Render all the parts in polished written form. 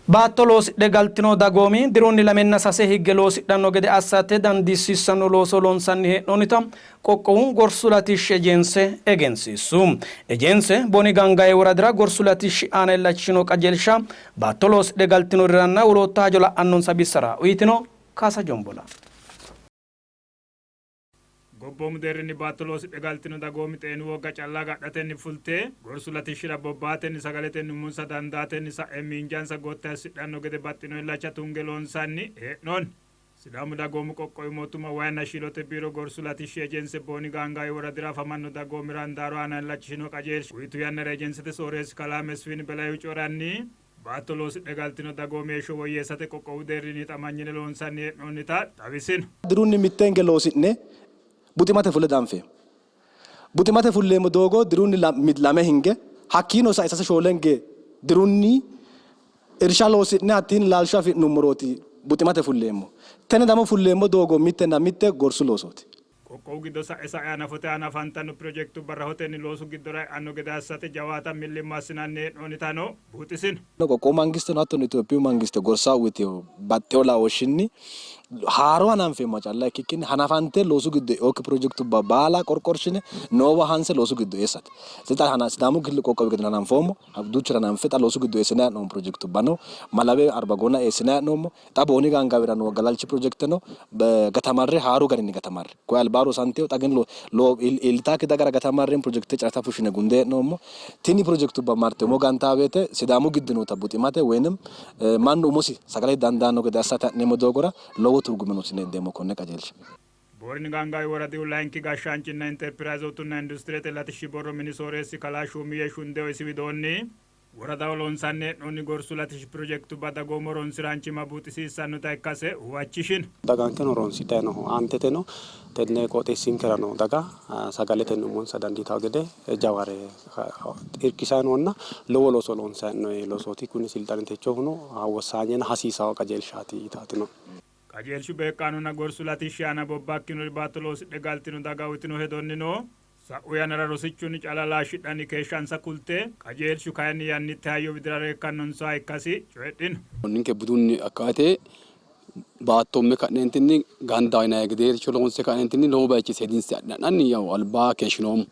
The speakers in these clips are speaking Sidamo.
Baatto loosidhe galtino dagoomi dirunni lamenna sase higge loosidhanno gede assate dandiissiissanno looso loonsanni hee'noonnita qoqqowu gorsu latishshi ejense egensiissu. Ejense Boni Gangaye woradira gorsu latishshi aana illachishino qajeelsha baatto loosidhe galtinoriranna wolootta hajo la'annonsa bissara uyitino. Kaasa Jombola. Gobboomu deerrinni baatto loosidhe galtino dagoomi xeenu wogga calla agadhatenni fulte gorsu latishshira bobbahatenni sagaletenni umonsa dandaatenni sa'e miinjansa gotti assidhanno gede baxxino illacha tunge loonsanni hee'noonni. Sidaamu dagoomu qoqqowi mootimma wayinna shiilote biiro gorsu latishshi ejense Booni Gaangaawi woradira afamanno dagoomira handaaru aana illachishino qajeelsha uyitu yannara ejensete sooreessi kalaa Mesfin Belayihu coyi'ranni, Baatto loosidhe galtino dagoomi heeshsho woyyeessate qoqqowu deerrinni hixamanyine loonsanni hee'noonnita xawisino. Dirunni mitteenke loosi'ne buximate fulle danfeemmo. Buximate fulleemmo doogo dirunni lame hinge hakkiino sae sase shoole hinge dirunni irsha loosi'ne hattiinni laalcho afi'nummorooti buximate fulleemmo. Tenne damo fulleemmo doogo mittenna mitte gorsu loosooti. Qoqqowu giddo sa'e sa'e hanafote aana afantanno pirojekitubba rahotenni loosu giddora e'anno gede assate jawaata millimmo assinanni hee'noonnitano buuxisino. Qoqqowu mangisteno hattono Itophiyu mangiste gorsa uytino baxxino laooshshinni haaro hananfeemmoha calla ikkikkinni hanafante loosu giddo e'inokki pirojekitubba baala qorqorshine noowa hanse loosu giddo eessate. Xa Sidaamu qoqqowi giddo hananfoommo, duuchawa hananfe xa loosu giddo eessinanni hee'noommo pirojekitubba no. Malawe Arbagona eessinanni hee'noommo. Xa Booni gaangaawira noo galalchi pirojekiteno gatamarre haaru garinni gatamarre. Koye albaa rosantino xa gin iillitaakki dagara gatamarreemmo pirojekite carata fushshine gunde hee'noommo. Tini pirojekitubba marte umo gantaa woyte Sidaamu giddo noota buximate woynim mannu umosi sagalete dandaanno gede assate ha'neemmo doogora lowo turgume noosi yine hendeemmo konne qajeelsha. Boorni Gaangaawi Woradihu Layinki Gashshaanchinna Interpirayzootunna Industirete Latishshi Borro Mini Sooreessi Kalaa Shuumiye Shundeho isi widoonni, Woradaho loonsanni hee'noonni gorsu latishshi pirojekitubba dagoomu horonsi'raanchimma buuxisiissannota ikkase huwachishino. Dagankeno horonsidhanni noohu aanteteno tenne qooxeessinkera noo daga sagaletenni umonsa dandiitanno gede jaware irkisanni noonna lowo looso loonsanni hee'noonni loosooti. Kuni silxaani techohuno wossaanyenna hasiisanno qajeelshaati yitaati nooe. Qajeelshu beeqqaanonna gorsu latishshi aana bobbakkinori baatto loosidhe galtino daga uytino hedonnino, Sa'u yannara rosichunni calla laashshidhanni keeshshansa kulte, qajeelshu kayinni yannitte hayyo widira reekkannonsaha ikkasi coyidhino. Ninke budunni akkaate baatto umme ka'neentinni gandaho yinanni gedeericho loonse ka'neentinni lowo bayichi seedinse adhine ha'nanni yawu alba keeshshinoommo.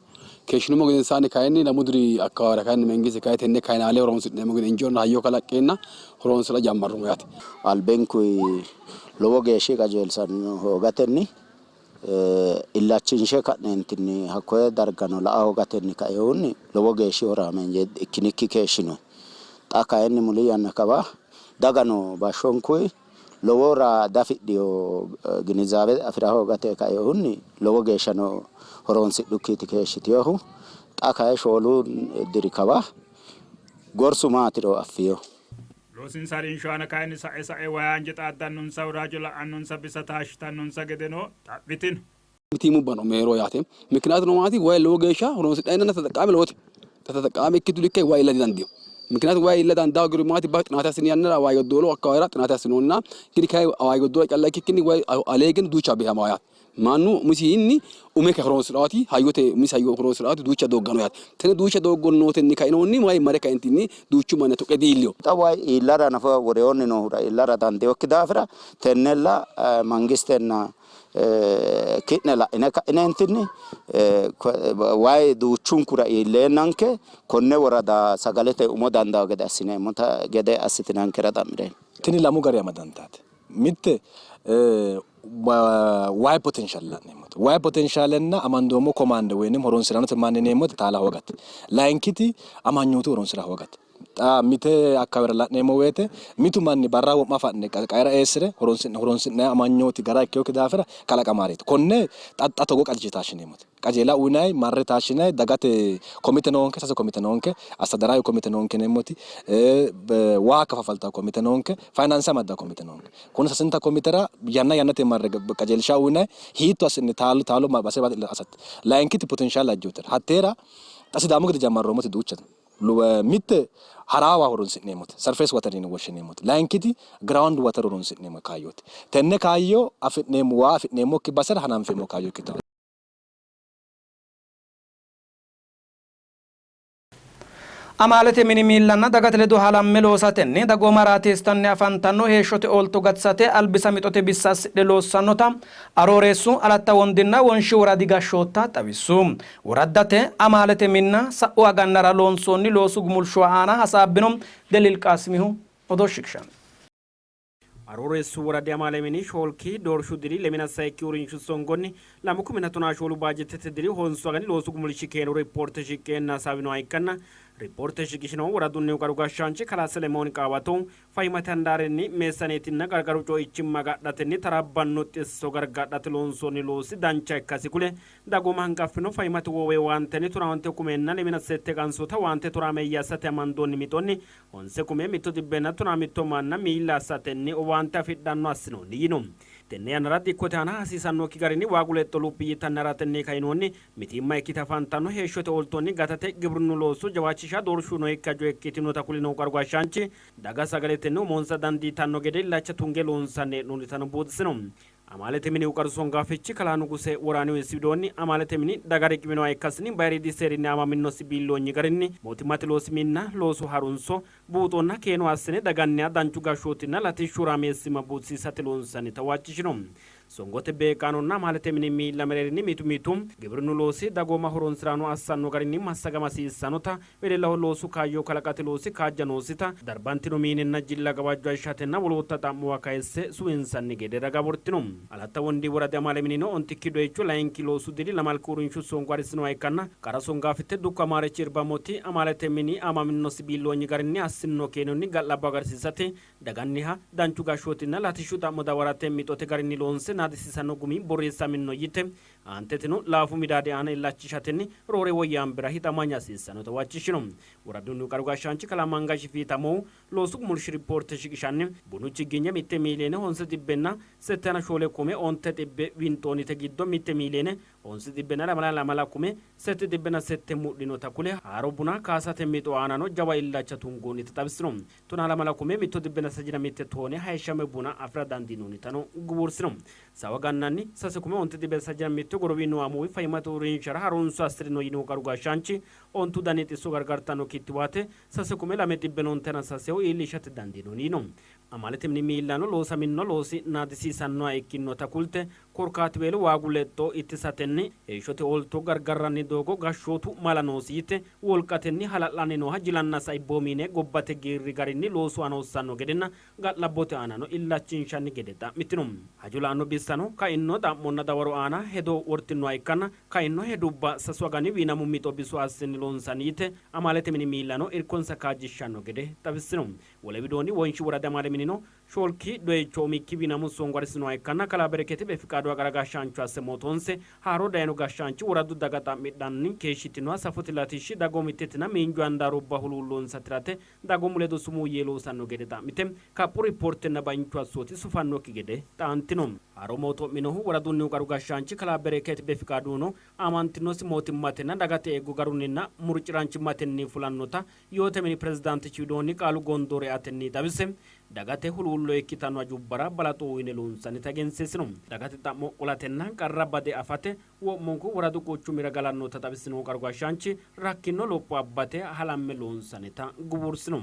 Keeshshinummo gedensaanni kayinni lamu diri akkawaawera kayinni mengiste kayi tenne kayinaale horoonsi'neemmo gede injoonna hayyo kalaqqeenna horoonsi'ra jammarrummo yaate. Albinkuyi lowo geeshshi qajeelsanno hoogatenni Illachinshe ka'neentinni hakkoye dargano la'a hoogatenni kainohunni lowo geeshshi horaameeyye ikkinikki keeshshinoonni. Xa kayinni muli yanna kawa dagano bashshonkuyi lowo raada afidhino ginizaawe afi'ra hoogate kainohunni lowo geeshshano horoonsidhukkiiti keeshshitinohu. Xa kayi shoolu diri kawa gorsu maatiro affino. Loosinsa harinsho aana kayinni sa'e sa'e wayi anje xaaddannonsahura hajo la'annonsa bissa taashshitannonsa gedeno xa'mitino. Mitiimmubba no mereero yaate. Mikinaatuno maati wayi lowo geeshsha horonsidhanna taxaqqaame lowote. Taxaqqaame ikkitu likke wayi iilla didandiino. Mikinaatu wayi iilla dandaa hoogiro maati ba xinaate assini yannara wayi goddoolo akkawaawera xinaate assinoonna kini kayi wayi goddoola calla ikkikkinni wayi aleegeno duucha beehamawo yaate. Mannu umisinni ume horonsi'raati hayyote umisi hayyo horonsi'raati duucha doogga no yaate. Tenne duucha dooggo nootenni kainohunni wayi mare kaentinni duuchu manna tuqe diillino. Xa wayi iillara nafa woreyoonni noohura iillara dandiinokki daafira tennella mangistenna ki'ne la'ine ka'ineentinni wayi duuchunkura iilleennanke konne worada sagalete umo dandawo gede assineemmota gede assitinankera xa'mireemmo. Tini lamu gari amadantaate. Mitte wayi potenshaale la'neemmote. Wayi potenshaalenna amandoommo komaande woynim horonsi'ranote manni yineemmoti taala hoogate. Layinkiti amanyootu horonsi'ra hoogate. Xa mite akkawera la'neemmo woyte mitu manni barra wo'ma fa'ne qaera eessire horonsi'nanni amanyooti gara ikkinokki daafira kalaqamaareeti. Konne xa xa togo qajeelsha taashshineemmote. Qajeela uyinanni, marre taashshinanni, dagate komite noonke, sase komite noonke, astadarawe komite noonke yineemmoti, waa kafafaltanno komite noonke, fayinaanse amaddanno komite noonke. Konni sasenta komitera yanna yannate marre qajeelsha uyinanni, hiitto assine taalo taalo base assate. Layinkiti potenshaal ajjootera. Hatteera xa Sidaamu gede jammarroommoti duuchate. Mitte harawa horonsi'neemmote, surface water yine woshshineemmote. Layinkiti ground water horonsi'neemmo kaayyooti. Tenne kaayyo afi'neemmo waa afi'neemmokki basera hananfeemmo kaayyo ikkitanno. Amaalete mini miillanna dagate ledo halamme loosatenni dagooma raateessitanni afantanno heeshshote oolto gatisate albisa mixote bissa assidhe loossannota Arooreessu, Alatta Wondinna Wonshi woradi gashshootta xawissu. Woraddate amaalete minna sa'u agannara loonsoonni loosu gumulshuwa aana hasaabbino Deliil Qaasimihu odoo shiqishanno. Arooreessu woradi amaale mini shoolki doorshu diri lemina sayikki uurrinshu songonni lamu kumina tonaa shoolu baajettete diri honsu agani loosu gumulshi keenu rippoorte shiqqeenna hasaawinoha ikkanna rippoorte shiqishinohu woradunnihu qaru gashshaanchi kalaa Selemoon Qaawato fayyimate handaarinni meessaneetinna qarqaru co'ichimma agadhatenni taraabbanno xisso gargadhate loonsoonni loosi dancha ikkasi kule Dagooma hanqaffino fayyimmate woowe owaantenni tonaa onte kumenna lemina sette qansoota owaante toraameeyye assate amandoonni mixonni honse kume mitto xibbenna tonaa mitto manna miilla assatenni owaante afidhanno assinoonni yiino. Tenne yannara dikkote aana hasiisannokki garinni waagu lexxo luphi yitanni haratenni kainohunni mitiimma ikkite afantanno heeshshote ooltonni gatate gibrinnu looso jawaachisha doorshu nookki hajo ikkitinota kulinohu qaru gashshaanchi, daga sagaletenni umonsa dandiitanno gede illacha tunge loonsanni hee'noonnitano buuxisino. Amaalete minihu qaru songaafichi kalaa Nuguse Woraanihu isi widoonni, amaalete mini daga riqiwinoha ikkasinni bayiriidi seerinni aamaminnosi biilloonyi garinni mootimmate loosi minna loosu harunso, buuxonna keeno assine daganniha danchu gashshootinna latishshu horaameessimma buuxisiisate loonsannita huwachishino. Songote beeqqaanonna amaalete mini miilla mereerinni mitu mitu gibrinnu loosi dagooma horonsi'raano assanno garinni massagama hasiissannota Wedellaho loosu kaayyo kalaqate loosi kaajja noosita, darbantino miinenna jilla gawajjo ajishatenna wolootta xa'muwa kayisse suwinsanni gede raga wortino. Alatta Wondi Woradi Amaale Minino ontikki doyicho layinki loosu diri lamalki uurrinshu songo harisinoha ikkanna, qara songaafitte Dukko Amaarech Irbamoti amaalete mini aamaminnosi biilloonyi garinni assinno keenonni ga'labbo agarsiisate daganniha danchu gashshootinna latishshu xa'mo dawarate mixote garinni loonse naadisiisanno gumi borreessaminno yite Aanteteno laafu midaadi aana illachishatenni roore woyyaambera hixamanya hasiissannota huwachishino. Woradunnihu qaru gashshaanchi kalaa Mangashi Fiitamohu loosu gumulshi rippoorte shiqishanni, bunu chigginye mitte miiliyeene honse xibbenna settana shoole kume onte xibbe winxoonnite giddo mitte miiliyeene honse xibbenna lamala lamala kume sette xibbenna sette mudhinota kule, haaro buna kaasate mixo aanano jawa illacha tungoonnita xawisino. Tonaa lamala kume mitto xibbenna sajina mitte toone hayishshame buna afi'ra dandiinoonnitano guwursino. Sawa gannanni sase kume onte xibbe sajina mitto godowii noo amuwi fayyimmate uurrinshara harunso assi'rino yinohu qaru gashshaanchi, ontu dani xisso gargartanno kittiwaate sase kume lame xibbe ontena saseho iillishate dandiinoonni yino. Amaalete mini miillano loosaminno loosi naadisiisannoha ikkinota kulte, korkaatiweelo waagu lexxo ittisatenni heeshshote oolto gargarranni doogo gashshootu mala noosi yite wolqatenni hala'lanni nooha jilanna saibboomiine gobbate geerri garinni loosu aana hossanno gedenna ga'labbote aanano illachinshanni gede xa'mitino. Hajo la'anno bissano ka'inno xa'monna dawaro aana hedo wortinnoha ikkanna, ka'inno hedubba sasu agani wiinamu mixo biso assine loonsanni yite amaalete mini miillano irkonsa kaajjishshanno gede xawissino. Wole widoonni Wonshi woradi amaale minino shoolki doyicho umikki wiinamu songo harisinoha ikkanna kalaa Bereketi Befiqaaduha qara gashshaancho asse mootoonse haaro dayino gashshaanchi woradu daga xa'midhanni keeshshitinoha safote latishshi, dagoomittetenna miinju handaarubba huluullonsa tirate dagoomu ledo sumuu yee loosanno gede xa'mite, kaphu rippoortenna bainchu assooti sufannokki gede xaantino. Haaro mootoo'minohu woradunnihu qaru gashshaanchi kalaa Bereket Befiqaaduhuno aamantinosi mootimmatenna dagate eeggo garunninna murci'raanchimmatenni fulannota yoote mini pirezidaantichi widoonni qaalu gondooro eatenni xawise, dagate huluullo ikkitanno hajubbara balaxo uyne loonsannita egensiisino. Dagate xa'mo qolatenna qarra bade afate Wo'munku woradu quchumira galannota xawisinohu qaru gashshaanchi, rakkino lopho abbate halamme loonsannita guwursino.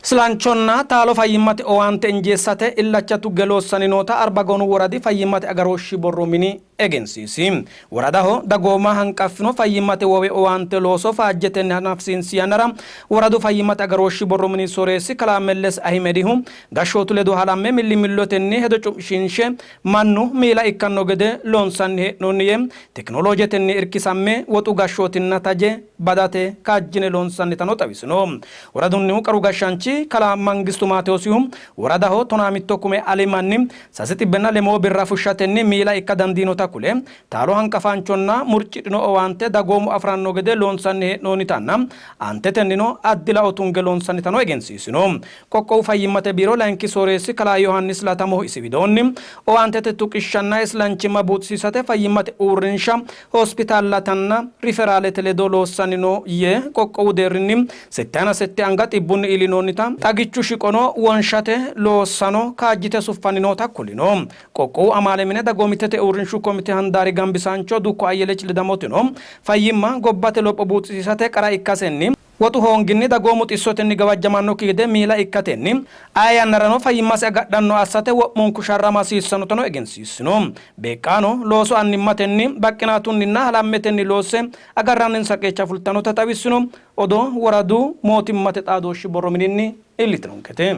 Silanchonna taalo fayyimmate owaante injeessate illacha tugge loossanni noota Arbagonu woradi fayyimmate agarooshshi borro mini egensiisi. Woradaho dagooma hanqaffino fayyimmate wowe owaante looso faajjetenni hanafisiinsi yannara woradu fayyimmate agarooshshi borro mini sooreessi kalaa Melles Ahimedihu gashshootu ledo halamme millimillotenni hedo cu'mishiinshe mannu miila ikkanno gede loonsanni hee'noonni yee, tekinoloojetenni irkisamme woxu gashshootinna taje badate kaajjine loonsannitano xawisino. Woradunnihu qaru gashshaanchi kalaa Mangistu Maatewoosihu woradaho tonaa mitto kume ali manni sase xibbenna lemoo birra fushshatenni miila ikka dandiinota kule, taalo hanqafaanchonna murcidhino owaante dagoomu afi'ranno gede loonsanni hee'noonnitanna aantetennino addi lao tunge loonsannitano egensiisino. Qoqqowu Fayyimmate Biiro Layinki Sooreessi Kalaa Yohaannis Latamohu isi widoonni, owaantete tuqishshanna islanchimma buuxisiisate fayyimmate uurrinsha, hospitaallatanna riferaalete ledo loossanni no yee, qoqqowu deerrinni settaayina sette anga xibbunni iillinoonnita ikkitinota xagichu shiqono wonshate loossano kaajjite suffanni noota kulino. Qoqqowu amaale mine dagoomittete uurrinshu komite handaari gambisaancho dukko Ayyelech Ledamotino fayyimma gobbate lopho buuxisiisate qara ikkasenni woxu hoonginni dagoomu xissotenni gawajjamannokki gede miila ikkatenni aye yannarano fayyimmasi agadhanno assate wo'munku sharrama hasiissannotano egensiissino. Beeqqaano looso annimmatenni, baqqinaatunninna halammetenni loosse agarranninsa qeecha fultannota xawissino. Odoo woradu mootimmate xaadooshshi borro mininni iillitinonkete.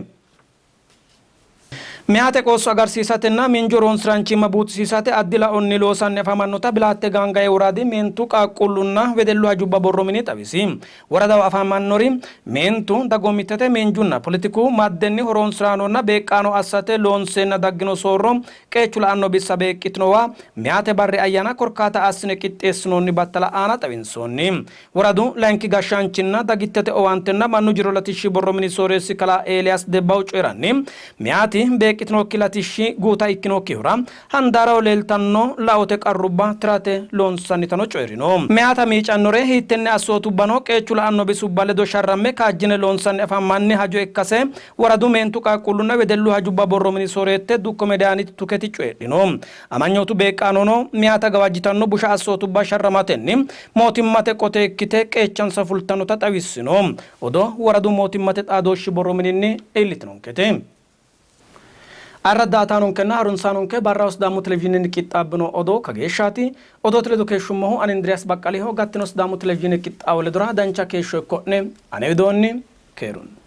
Meyaate qoosso agarsiisatenna miinju horonsi'raanchimma buuxisiisate addi laonni loosanni afamannota Bilaatte Gaangaye Woradi Meentu, Qaaqquullunna Wedellu Hajubba Borro Mini xawisi. Woradaho afamannori meentu dagoomittete, miinjunna poletiku maddenni horonsi'raanonna beeqqaano assate loonseenna daggino soorro qeechu la'anno bissa beeqqitinowa meyaate barri ayyaana korkaata assine qixxeessinoonni battala aana xawinsoonni. Woradu layinki gashshaanchinna dagittete owaantenna mannu jiro latishshi borro mini sooreessi kalaa Eeliyaas Debbaw coyi'ranni, meyaati beeqqitinokki latishshi guuta ikkinokkihura handaaraho leeltanno laote qarrubba tirate loonsannitano coyi'rino. Meyaata miicannore hiittenne assootubbano qeechu la'anno bisubba ledo sharramme kaajjine loonsanni afammanni hajo ikkase woradu meentu qaaqquullunna wedellu hajubba borro mini sooreette dukko Medaanit Tuketi coyidhino. Amanyootu beeqqaanono meyaata gawajjitanno busha assootubba sharramatenni mootimmate qote ikkite qeechansa fultannota xawissino. Odoo woradu mootimmate xaadooshshi borro mininni iillitinonkete. Arra daa''ataanonkenna harunsaanonke barraho Sidaamu Televizhiinenni qixxaabbino odoo kageeshshaati. Odoote ledo keeshshummohu ani Indiriyaas Baqqaliho. Gattino Sidaamu Televizhiine qixxaawo ledora dancha keeshsho ikko'ne. Ane widoonni keerunni.